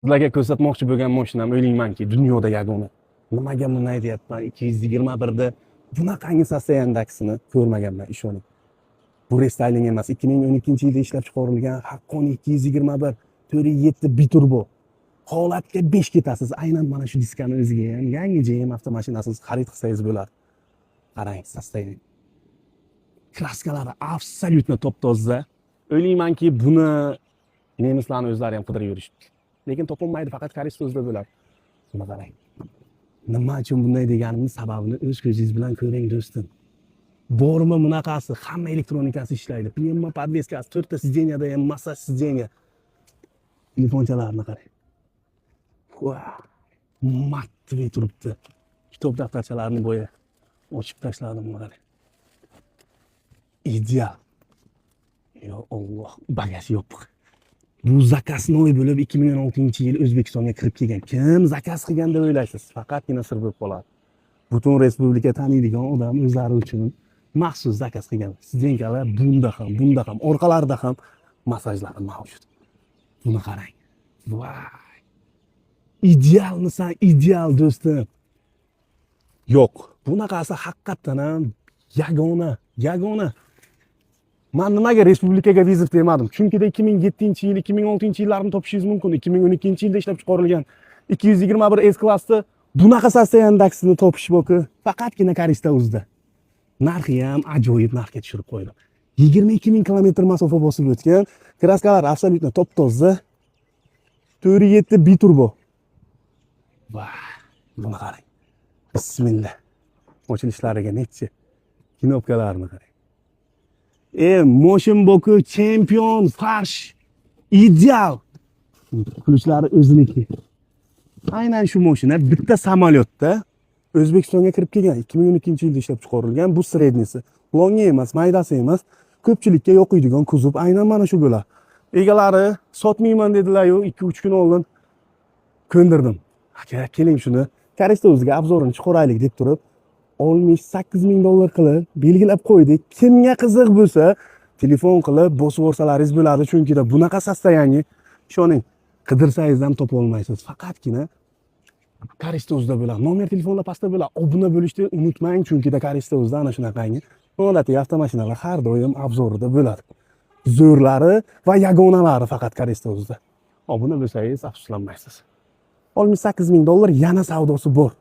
Sizlarga ko'rsatmoqchi bo'lgan mashinam, o'ylaymanki, dunyoda yagona. Nimaga buni aytyapman? 221da bunaqangi состояние dagisini ko'rmaganman, ishoning. Bu рестайлинг emas, 2012-yilda ishlab chiqarilgan haqqoniy 221 4.7 biturbo. Holatga 5 ketasiz. Aynan mana shu diskani o'ziga ham yangi JM avtomashinasini xarid qilsangiz bo'ladi. Qarang, состояние. Краска lari абсолютно top-toza. O'ylaymanki, buni nemislarni o'zlari ham qidirib yurishibdi. Lekin topolmaydi, faqat Carista o'zida bo'ladi. Buni qarang. Nima uchun bunday deganimni sababini o'z ko'zingiz bilan ko'ring, do'stim. Bormi bunaqasi? Hamma elektronikasi ishlaydi. Пневмо подвеска si, to'rtta сиденье da ham massaj сиденье. Telefonchalarni qarang. Vau, матовый turibdi. Kitob daftarchalarini boya ochib tashladim, buni qarang. Ideal. Yo Alloh, bagaj yopiq. Bu заказной bo'lib 2016-yil O'zbekistonga kirib kelgan. Kim заказ qilgan deb o'ylaysiz? Faqatgina sir bo'lib qoladi. Butun respublika taniydigan odam o'zlari uchun maxsus заказ qilgan. Сиденька lar bunda ham, bunda ham, orqalarida ham massajlari mavjud. Buni qarang. Voy. Idealmisan, ideal, do'stim. Yo'q, bunaqasi haqiqatdan ham yagona, yagona. Man nimaga respublikaga вызов demadim? Chunki 2007-yil, 2006-yillarni topishingiz mumkin. 2012-yilda ishlab chiqarilgan 221 S klassda bunaqa состояние dagisini topish boku faqatgina Carista o'zida. Narxi ham ajoyib narxga tushirib qo'ydim. 22 ming kilometr masofa bosib o'tgan. Краска lar абсолютно top-toza. 4.7 biturbo. Vah, buni qarang. Bismillah. Ochilishlariga nechi knopkalarni qarang. Moshin boku chempion, farsh, ideal. Ключ lari o'ziniki. Aynan shu mashina bitta samolyotda O'zbekistonga kirib kelgan. 2012 yilda ishlab chiqarilgan. Bu средний si, longi emas, maydasi emas. Ko'pchilikka yoqiydigan kuzov aynan mana shu bo'ladi. Egalari sotmayman dedilar-yu, 2-3 kun oldin ko'ndirdim. Aka, keling, shuni Carista o'ziga обзор ini chiqaraylik deb turib, 68 ming dollar qilib belgilab qo'ydik. Kimga qiziq bo'lsa, telefon qilib bosib yuborsalaringiz bo'ladi, chunki bunaqa состояние, ishoning, qidirsangiz ham topa olmaysiz. Faqatgina Carista o'zida bo'ladi. Nomer telefonlar pastda bo'ladi. Obuna bo'lishni unutmang, chunki Carista o'zida ana shunaqangi noodatiy avtomashinalar har doim обзор ida bo'ladi. Zo'rlari va yagonalari faqat Carista o'zida. Obuna bo'lsangiz, afsuslanmaysiz. 68 ming dollar, yana savdosi bor.